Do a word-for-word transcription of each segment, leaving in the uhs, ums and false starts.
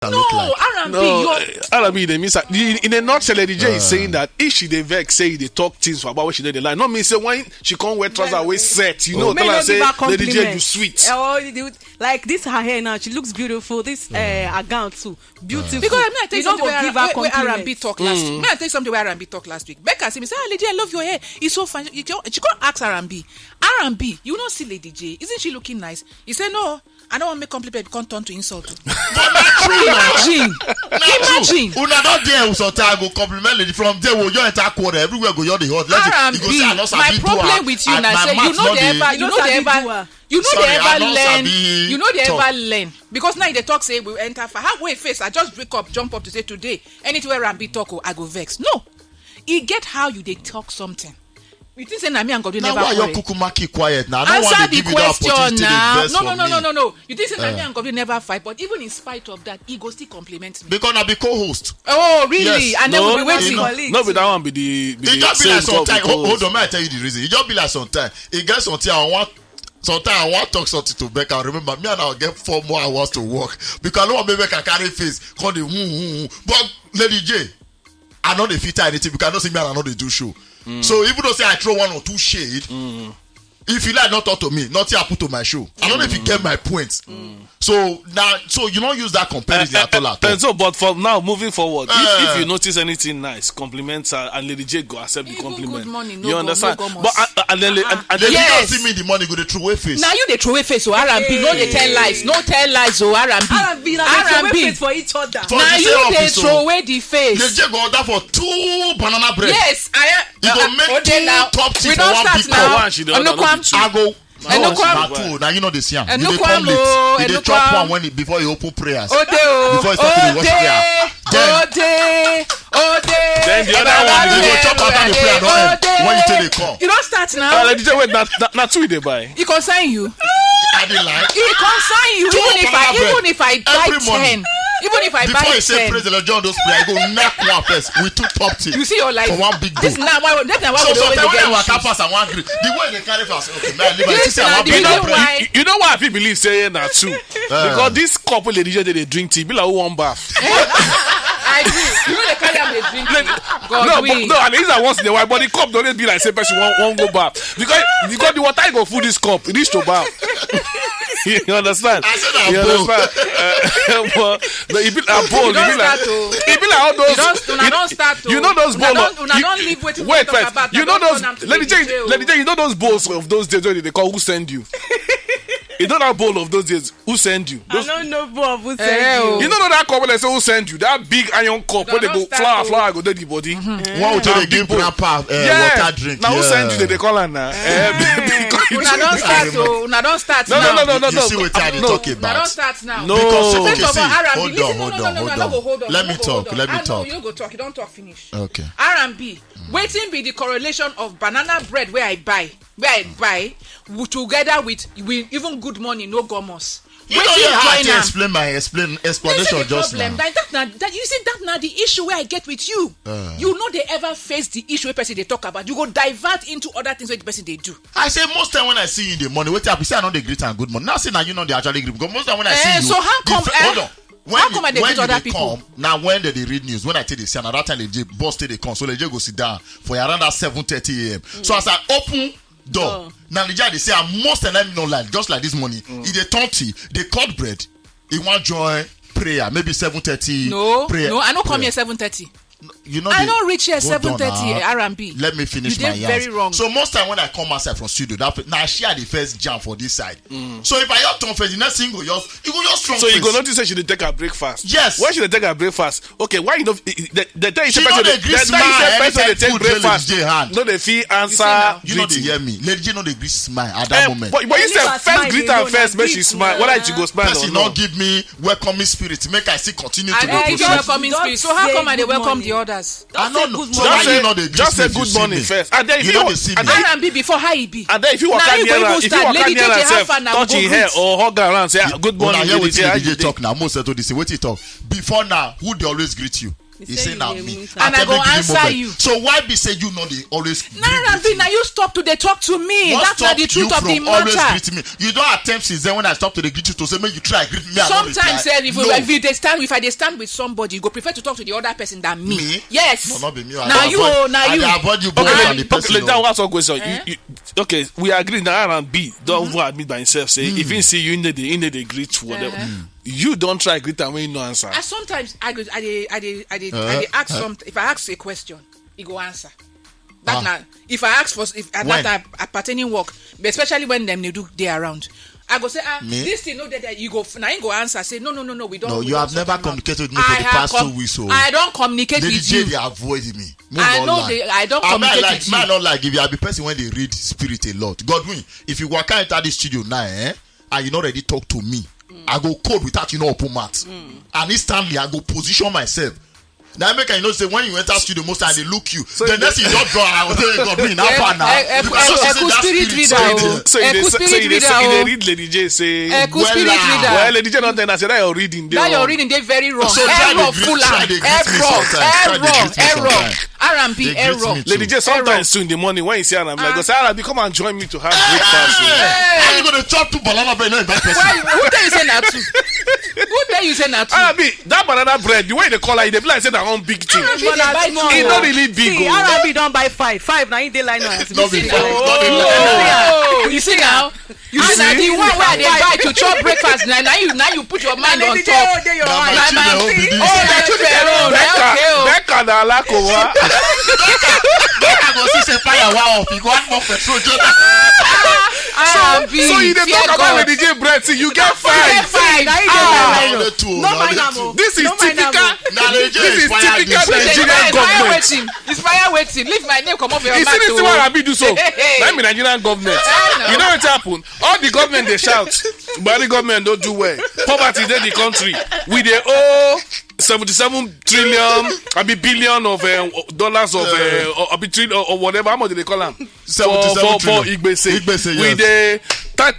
I look like? R and B, No, your eh, R and B dey miss her. In in a nutshell, Lady J is saying that if she dey vex, say e dey talk things for about what she no dey like. No mean say when she come wear trouser wey set, you know, May tell her not give say, her Lady J, you compliments. Sweet. Eh, oh, the- like this her hair now, she looks beautiful. This uh, her gown too, beautiful. Because I mean, I tell You you no something go where, give her where, where R and B compliment. Talk last week. May I tell you something where R and B Talk last week. Becca say, "Me say, ah, Lady, I love your hair. It's so fine." You can't, she can't ask R and B. R and B, you don't see Lady J. Isn't she looking nice? He said, "No, I don't want to make compliment. It can't turn to insult." Imagine, imagine. Una don dey sometimes go compliment lady from there wey your entire quarter everywhere go your dey hot. R and B, my problem with you na say you know they ever, you know they ever, you know Sorry, they I ever no learn, sabi you know they talk. Ever learn because now they talk say we enter for how wey face I just wake up jump up to say today anything where R and B talk oh I go vex. No, e get how you dey talk something. You think say na me and Godwin Na never why your quarrel? Kukuma keep quiet now? I don't Answer want to the give you that question opportunity to now. vex No, for no, no, me. No, no, no. You think say na me and Godwin never fight, but even in spite of that, he go still compliment me. Because I be co-host. Oh, really? Yes. And then No, we'll be waiting. no, no be that one be the be E the just be same like God sometimes. because Hold on, may I tell you the reason. E just be like sometimes. E get something I want. Sometimes I want talk something to Becca. Remember, me and I get four more hours to work because I don't want make I carry face. Call the woo woo woo. But Lady J, I know they fit anything because I know say me and I know they do show. So even though say I throw one or two shade, if you like not talk to me, nothing I put to my show. I don't know if you get my point. So now, so you don't use that comparison at all at all. And so, but for now, moving forward, if, Eh. if you notice anything nice, compliment her, and Lady J go accept the Even compliment. Good money, no You go, understand? No go But must. uh, and then, and, and They then Yes. Don't see me the money go dey throw away face. Now you dey throw away face oh R and B. No dey tell lies. No tell lies oh R and B. R and B na dey throw away face for each other. For Now the same you dey office, throw oh. Away the face. Lady J go order for two banana bread. Yes, I. You go uh, make Ode two now. top tea We for don one start big now. cup. One she dey order, no be Onukwam. two. I go. Enukwam. Na two. Now you know they see am. You dey Enukwam come late. o, You dey chop Enukwam. One when he, before he open prayers. Ode o. Before he start to dey wash prayer. Ode. Ode. Ode. Then the other one, You go chop after the prayer don end. When you take the call. You don start Uh, now. Lady J, wait, na na na two they buy. E concern you. I dey lie. E concern you. Two Even if I, banana bread. Even if I buy Every morning. Ten, even if I buy Before he say ten, praise the Lord, John those prayer. I go knock one first with two top tea. You see your life. For one big This bowl. Now why? That's why So we always sometimes when I get waka issues. Pass, I wan gree. The way they carry pass, okay, man, leave am. This You see, I na wan the bring reason that bread. why. You, you know why I fit believe say na two? Because this couple Lady J dey dey drink tea, be like who wan baff. I agree. You know they carry am dey drink. God No, we. But, no, and it's like once in a while, but the cup don't be like say person wan wan go baff because because the water go full this cup, reach to baff. You understand? I said na You bowl. Understand? Uh, but no, e be a bowl. E don be like start o. e be like all those. You don- una you, don start o. You know those Una bowl. don- Of, una you- don leave wetin we Wait talk first. About. You I know don those turn am to Lady Lady J J. O. Lady J. You know those bowls of those days when they call who send you. You know that bowl of those days. Who send you? I Those, don't know, Bob. Who Eh, send oh. you? you know that cup when they say who send you? That big iron cup No, where they no go start flour, to- flour go dey the body. One wey dey give Big bowl. grandpa uh, Yeah. Water drink. Now who Yeah. Send you? They, they call her now. Eh, Una don start o. Una don start No, now. no, no, no, no, You no. see wetin I dey No. talk Una don about. Start now. No. Because First okay, of all, see, R and B, hold listen, on, no, hold no, on, no, no, hold no, on. go hold on. Let me No go talk. hold on. Let me Ah, no, talk. You no go talk. You don talk finish. Okay. R and B, wetin be the correlation of banana bread wey I buy, wey I buy, w- together with with even good money no gomos? You know Wetin yeah, how I join take am? Explain my explain This is explanation the just problem. now. That, that, na, that, you see, that na the issue where I get with you. Uh. You know they ever face the issue where person they talk about. You go divert into other things where the person they do. I say most time when I see you in the morning, wait up, you say I know they greet and good morning. Now say now you know they actually greet because most time when I see Eh, you, so how the come, fir- eh? Hold on. When How you- come I dey when greet you other dey people? Come, now when they dey read news, when I take the see another time they dey boss take dey come, so they just go sit down for around that seven thirty a.m. So as I open door, now the guy they say I must and let me no lie, just like this morning, he dey turn tea, they cut bread, he want join prayer, maybe seven thirty. No, prayer, no, I no come prayer. Here seven thirty. You know I they- no reach here Hold on seven thirty now. R and B. Let me finish You my dey yarns. Very wrong. So most time when I come outside from studio, that na she I dey first jam for this side. So if I just turn first, the next thing go just you go just strong So you face. Go notice say she dey take her breakfast. Yes. When she dey take her breakfast, okay. Why you know they, they tell you She say no person dey dey gree they tell you smile say person dey anytime take food dey breakfast. Lady J hand. No dey feel answer. now. You know they Greeting. Hear me. Lady J no dey gree smile at Eh, that moment. But, but you Any say man first smile, greet they her go first, like make she this. Smile. Whether she go smile Person or no not. Give me welcoming spirit. Make I still continue to I dey no give you proceed. welcoming Don't spirit. So how say come I dey good welcome morning. The others? I no know. Good So morning. why Just say, you no dey greet just me say if you good see morning me? First. And then if You you, no walk- dey see and me. then, R and B before how he be. and then if you Now walk out you go near even her, if you start. walk out Lady near J her J, how herself, far now? Touch Go him hair Greet. Or hug her around, say, "Ah, good Una morning, hear Lady wetin J, how Lady you J dey?" Talk now. Most settle this. Wetin he talk? Before now, who dey always greet you? He say na me. And I go answer you. So why be say you no dey always greet me? Now you stop to dey talk to me. That's not the truth of the matter. You don't attempt since then when I stop to dey greet you to say make you try greet me. Sometimes, eh, if you dey stand, if I dey stand with somebody, you go prefer to talk to the other person than me. Me? Yes. No, not be me. Now you, now you. I avoid you both and the person. Okay, that was one question. Okay, we agree na R and B don go admit by himself say if he see you, he no dey, he no dey greet whatever. You don try greet am when he no answer. I sometimes I go, I dey, I dey, I dey, I dey ask something. If I ask a question, he go answer. That na if I ask for if uh, that uh, pertaining work, but especially when dem dey do dey around, I go say ah, this thing no dey there. You go now, you go answer say no, no, no, no, we don't. No, you have never communicated with me for the past two weeks. So I don't communicate with you. They avoid me. I know they, I don't communicate with you. Man, not like if you are the person when they read spirit a lot. Godwin, if you walk out of this studio now, eh, and you not ready talk to me, I go code without you no open mouth. And instantly I go position myself. Now make I know say when you enter studio, most time they look you. So the next you don't draw out. Hey, God, me now far now. Because you see that spirit. So you dey read Lady J say, well, Lady J don't tell us that your reading dey wrong. That your reading dey very wrong. So try dey greet me sometimes. Try dey greet me sometimes. R and B error. Lady J, sometimes too in the morning when you see her, I'm like, go say, R and B, come and join me to have breakfast. How you gonna chop two banana bread, not invite person? Who tell you say na two? Who tell you say na two? R and B, that banana bread, the way they call her, they be like say that one big thing. It not really big. R and B don buy five. Five na in dey line now. No be five. You see now? You see, na the one wey I dey buy to chop breakfast, na, na you, na you put your mind on top. Na my children own be this. Oh, na children own. Okay, oh. Becca na alakowa. Becca go see say fire wa off. You go add more petrol join. So you dey talk about Lady J bread, see, you get five. Five. No mind am o. This is typical. This is typical Nigerian government. Inspire wetin? Leave my name comot for your mouth. You see this thing wey Arabi do so? Na be Nigerian government. You know wetin happen? All the government dey shout, Buhari government no do well. Poverty dey the country. We dey owe seventy-seven trillion, abi billion of uh, dollars of uh, or, abi trillion or whatever. How much do they call am? For for for Igbese. Igbese, yes. We dey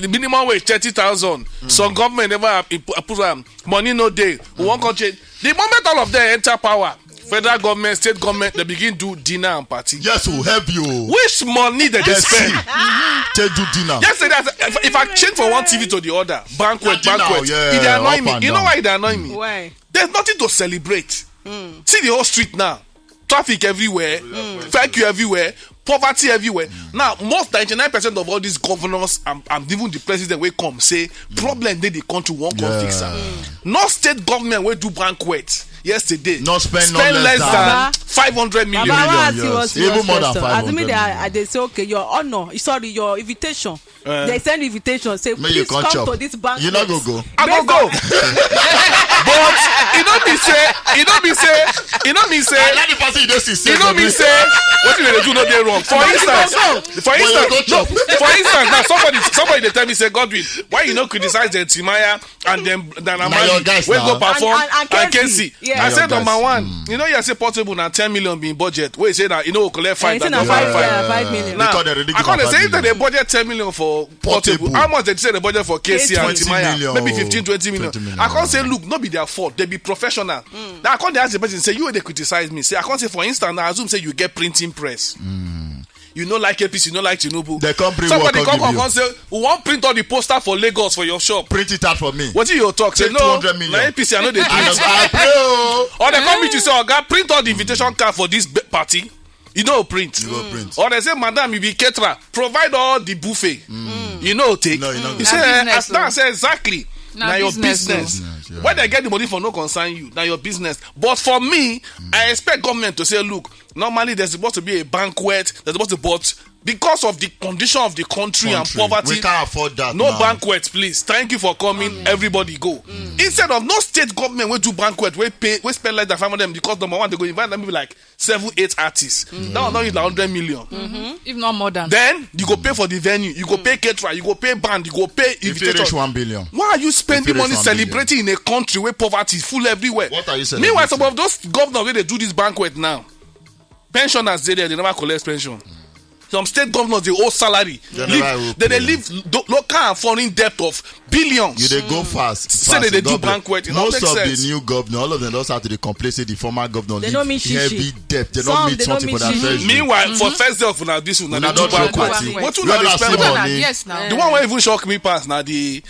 the minimum wage thirty thousand. Some government never approve am. Money no dey. We wan come change. The moment all of them enter power, federal government, state government, they begin do dinner and party. Yes, will help you. Which money that they spend? Take do dinner. Yesterday, if, if I change from one T V to the other, banquet, banquet, yeah, it dey annoy me. You know why it dey annoy me? Why? There's nothing to celebrate. See the whole street now. Traffic everywhere, thank you everywhere, poverty everywhere. Now, most ninety-nine percent of all these governors and, and even the president wey come say problem dey the country, wan come fix am. No state government wey do banquet yesterday no spend less than five hundred million. Even more than five hundred million. As me, I dey say, okay, your honor, sorry, your invitation. They send invitation, say, please come to this banquet. You no go go. I go go. But e no be say, e no be say, e no mean say, e no mean say wetin dem dey do no dey wrong. For instance, for instance, no, for instance, now somebody, somebody dey tell me say, Godwin, why you no criticize the Timaya and then Dynamite wey go perform and K C? I say number one, you know, you say Portable na ten million bin budget. Wey say na e no go collect five, na five million. Now I come dey say if dem dey budget ten million for Portable, how much dem say dem budget for K C and Timaya? Maybe fifteen, twenty million. I come say, look, no be their fault. They be professional. Now I come dey ask the person say, you wey dey criticize me. Say I come say, for instance, now assume say you get printing press. You no like A P C, you no like Tinubu. They come bring work come give you. Somebody come come say, we wan print all the poster for Lagos for your shop. Print it out for me. Wetin you talk? Say no, na A P C I no dey print. Or they come meet you say, oga, print all the invitation card for this party. You no print. You go print. Or they say, madam, you be caterer. Provide all the buffet. You no take. No, you no go. You say, as now say exactly. Na your business. Where they get the money for no concern you. Na your business. But for me, I expect government to say, look, normally there's supposed to be a banquet. There's supposed to, but because of the condition of the country and poverty, we can't afford that. No banquet, please. Thank you for coming. Everybody go. Instead of no state government wey do banquet, wey pay, wey spend less than five hundred because number one, they go invite them be like seven, eight artists. That one don use like hundred million. If not more than. Then you go pay for the venue, you go pay caterer, you go pay band, you go pay invitation. If you reach one billion. Why are you spending money celebrating in a country where poverty is full everywhere? What are you celebrating? Meanwhile, some of those governors wey dey do this banquet now, pensioners dey there, they never collect pension. Some state governors dey owe salary. They never even They dey pay. Leave do- local and foreign debt of billions. You dey go fast. Say they fast dey in do government. Banquet. It no Most make of sense. The new governor, all of them don start to dey complain say the former governor They leave no meet shishi. Heavy debt. They Some don't meet they don't something meet for their shishi. treasury. Meanwhile, for first day of una this una Una dey do don chop banquet. party. Wetin We una all dey have spend small money? money. Yes, now. The one wey even shock me pass na the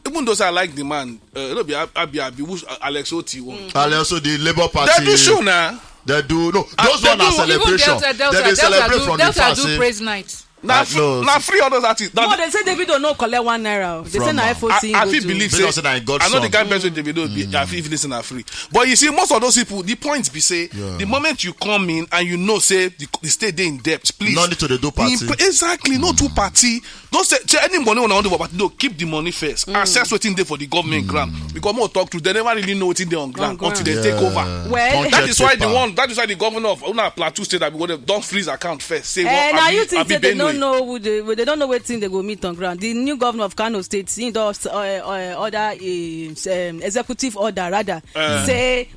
even though say I like the man, uh, no be Ab- Abi Abi, which uh, Alex Otti one. And also the Labour Party. They do show na. They do no. Ah, Those they one are do. celebration. Even Delta, Delta, They dey Delta celebrate do- from Delta the fact do say praise night. Na Ah, fr- no. Na free all those artists. Na No, they say Davido no collect one naira. They say From na am. F O C I, I go fit do. believe They don't say say na God I know the son. kind person Davido be. I fit even listen na free. But you see, most of those people, the point be say Yeah. The moment you come in and you know say the, the state dey in debt, please. No need to dey do party. Imp- exactly, no do party. Don't say, say any money una wan do for party. No, keep the money first. Assess wetin dey for the government grant because more talk to they never really know wetin dey on ground ground. Until they take Yeah. over. Well, Come That check is why paper. The one that is why the governor of una Plateau State Abi go dey don freeze account first. Say Eh, what na Abi, you think Abi say they don't Benue. Know who they, they don't know wetin they go meet on ground. The new governor of Kano State, he don uh, uh, order a um, executive order rather say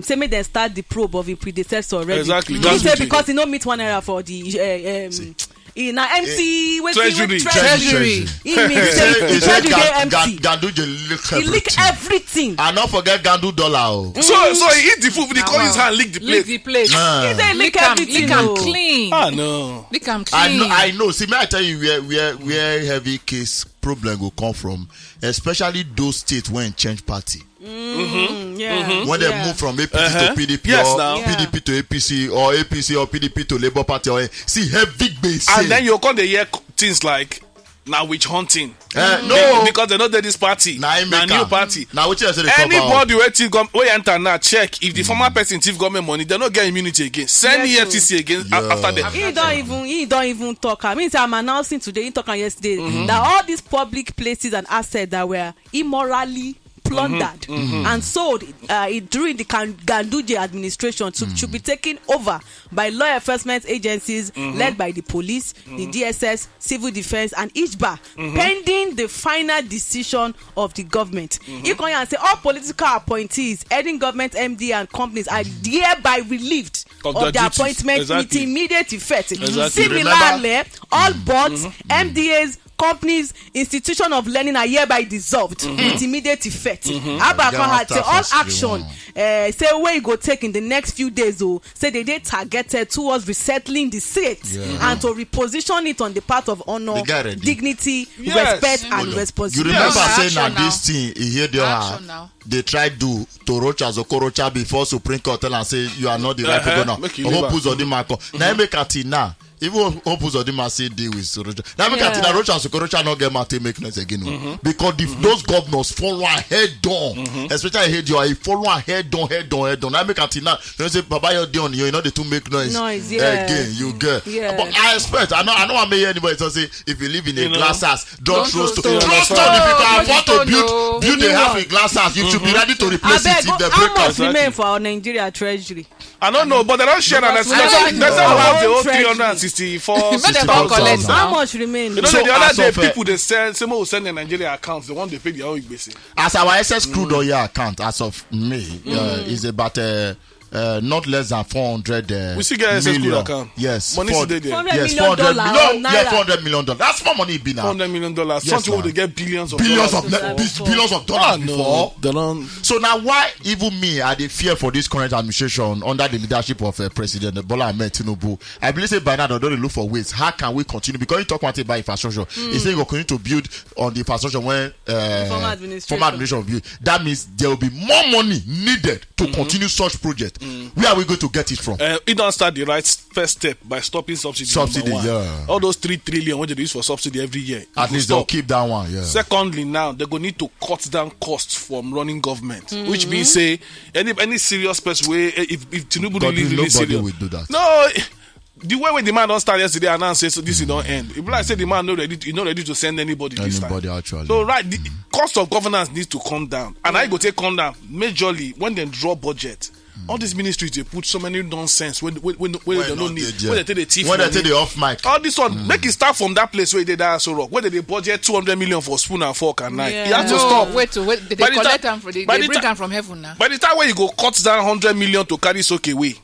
say make dem start the probe of him predecessor already. Exactly. He say Ganduje. Because he no meet one naira for the uh, um, he na empty wetin Treasury. Wetin Treasury. He mean He say say- he the say treasury dey Gan- empty. Gan- Ganduje leak He leak everything. Everything. I no forget Gandu dollar o. So so he eat the food. He come Wow. Use hand lick the Lick plate. The plate. Ah. He say he lick Lick am, everything. lick am Oh. Clean. Ah no. Lick am I clean. know. I know. See, may I tell you where where where heavy case problem go come from, especially those states when change party. Mm, yeah. When they Yeah. Move from A P C Uh-huh. To P D P Yes, or now. P D P to A P C or A P C or P D P to Labour Party or see heavy gbese. And then you come dey hear things like na witch hunting. Eh, no. Because they no dey this party. Na im Na make new am. Party. Na wetin I say dey come out. Anybody wey thief gov- wey enter now check if the former person thief government money, they no get immunity again. Send Yes, E F C C again Yeah. a- after them. He don even he don even talk am. He say I'm announcing today. He talk am yesterday that all these public places and assets that were immorally plundered and sold uh, during the Kan- Ganduje administration to, should be taken over by law enforcement agencies led by the police, the D S S, civil defense, and I G B A, pending the final decision of the government. He come here and say all political appointees, heading government M D and companies are hereby relieved Of of, their their duties. Appointment Exactly. With immediate effect. Exactly. Similarly, all boards, M D As, companies, institution of learning are hereby dissolved with immediate effect. Abba Get Conrad after say all first, you action want. uh, say wey e go take in the next few days o say they dey targeted towards resettling the state Yeah. And to reposition it on the path of honour, The guy ready. Dignity, Yes. Respect and You responsibility. remember Yes, say action na now. This thing he hear the Action her now. They try do to Rocha Zokorocha before Supreme Court tell am say you are not the right Uh-huh. governor. Make you leave am. Hope Uzodinma come. Na him make am till now. Even Hope Uzodinma still dey with Rocha. Na make am till now Rocha Zokorocha no get mouth take make noise again o. Because the, those governors follow am head on. Especially head on, he follow am head on, head on, head on. Na make am till now. You know say Baba, you dey on, you know they too make noise. Noise, yeah. Again, you get. Yeah. But I expect. I know. I know. I may hear anybody talk say if you live in a You know. Glass house, don't Don't throw throw stone. stone. Throw stone if you can afford to Stone, build, oh. build a house with Glass house. You should be ready to replace it Abeg, if they how break much am. Remain for our Nigeria treasury? I don't know, but they don't share that. Because we That's don't why that's why we have the whole Treasury. three hundred and sixty-four. Make dem come collect How now. Much remain? You know, So, the other as day, of, uh, people they sell, say, "Oh, send the Nigeria accounts." They want to pay their own gbese. As our S S crude oil account as of May uh, is about uh, uh, not less than four hundred. Uh, We still get S S crude million. Account. Yes, Money four- still dey there. Four hundred Yes, million four hundred dollar million. or Yeah, naira? Four hundred million dollars. That's more money it be now. Four hundred million dollars. Yes, Something now. They get billions of Billions dollars. of ne- bis- billions of dollars Ah, no. before. They don't. So now, why even me? I dey fear for this current administration under the leadership of uh, President Bola Ahmed Tinubu. I believe say by now they don dey look for ways. How can we continue? Because you talk one thing about infrastructure. He say you go continue to build on the infrastructure when uh, Former administration. Former administration build. That means there will be more money needed to continue such project. Where are we going to get it from? Uh, he don't start the right first step by stopping subsidy. Subsidy, number one. Yeah. All those three trillion wey they use for subsidy every year. At It least go they'll stop. Keep that one. Yeah. Secondly, now they go need to cut down costs from running government, which means say any any serious person wey eh, if if Tinubu God, really really nobody serious, will do that. No, the way wey the man don start yesterday announce say so this thing don end. If like say the man no ready, to, he no ready to send anybody this time. Anybody actually. So right, the cost of governance needs to come down, and I go take come down majorly when they draw budget. All these ministries dey put so many nonsense wey wey wey wey Wey dem no no need, dey there. wey dem take dey thief Wey dem money. Take dey off mic. All this one, make e start from that place wey e dey that Aso Rock, wey dem dey budget two hundred million for spoon and fork and knife. Yeah. E has to No, stop. wait, oh, wait, they By the collect ti- am for the, by they the bring ti- am from heaven now. By the time wey you go cut down hundred million to carry sock away,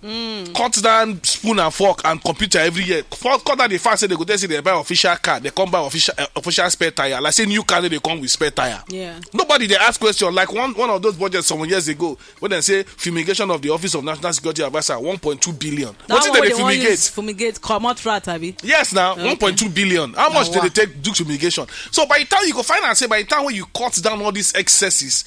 cut down spoon and fork and computer every year, cut cut down the fact say they go tell say they buy official car, they come buy official uh, official spare tire. Like say new car no dey come with spare tire. Yeah. Nobody dey ask question like one one of those budgets some years ago wey dem say fumigation of the office of national security adviser one point two billion. That Wetin one dem wey dey they wan fumigate? Use fumigate comot rat abi. Yes, now Okay. One point two billion. How much Na did wa. They take do fumigation? So by the time you go find out, say by the time when you cut down all these excesses,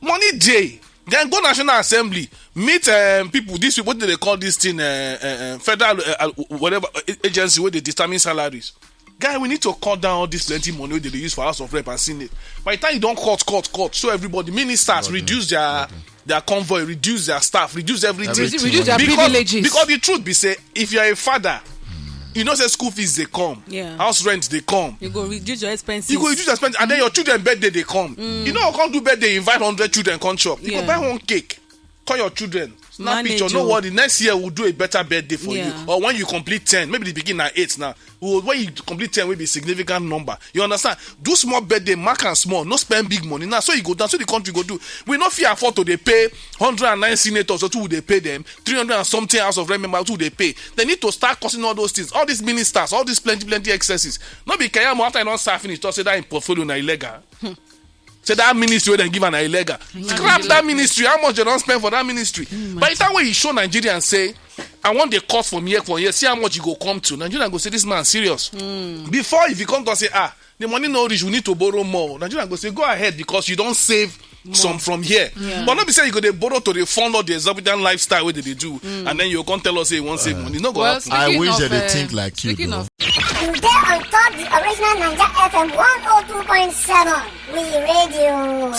money day, then go National Assembly, meet um, people. These people, what do they call this thing? Uh, uh, uh, federal, uh, uh, whatever uh, agency where they determine salaries. Guy, we need to cut down all this plenty money wey they dey use for House of Rep and Senate. By the time you don't cut, cut, cut, so everybody, ministers reduce their their convoy, reduce their staff, reduce everything. Reduce, reduce their because, privileges. Because the truth be say, if you're a father, you know say school fees they come, Yeah. house rent they come. You go reduce your expenses. You go reduce your expenses, and then your children birthday they come. You know, come do birthday, invite hundred children, come chop. You Yeah. Go buy one cake, call your children, snap Manage picture. No o. Worry, next year we'll do a better birthday for Yeah. you. Or when you complete ten, maybe the beginning at eight now. Well, when you complete ten, will be significant number. You understand? Do small birthday, mark and small. No spend big money. Now, so you go down, so the country go do. We no fear afford to they pay hundred and nine senators or two they pay them three hundred and something House of Rep members who they pay. They need to start cutting all those things. All these ministers, all these plenty plenty excesses. No be Keyamo after I don't serve finish. Talk say that in portfolio na illegal. Say that ministry wey dem give am na illegal. Scrap that ministry. How much they don't spend for that ministry? By the time when you show Nigerians say, I want the cost from here for here. See how much you go come to. Nigeria go say this man serious. Before if you come to say ah, the money no reach, we need to borrow more. Nigeria go say go ahead because you don't save some from here. But not be say you go dey borrow to dey fund all the exorbitant lifestyle wey they dey do, and then you come tell us say you wan save money. No go Well, happen. I speaking wish of, that they uh, think like you, speaking bro. Of, You dey on top the original Naija F M one oh two point seven. We radio.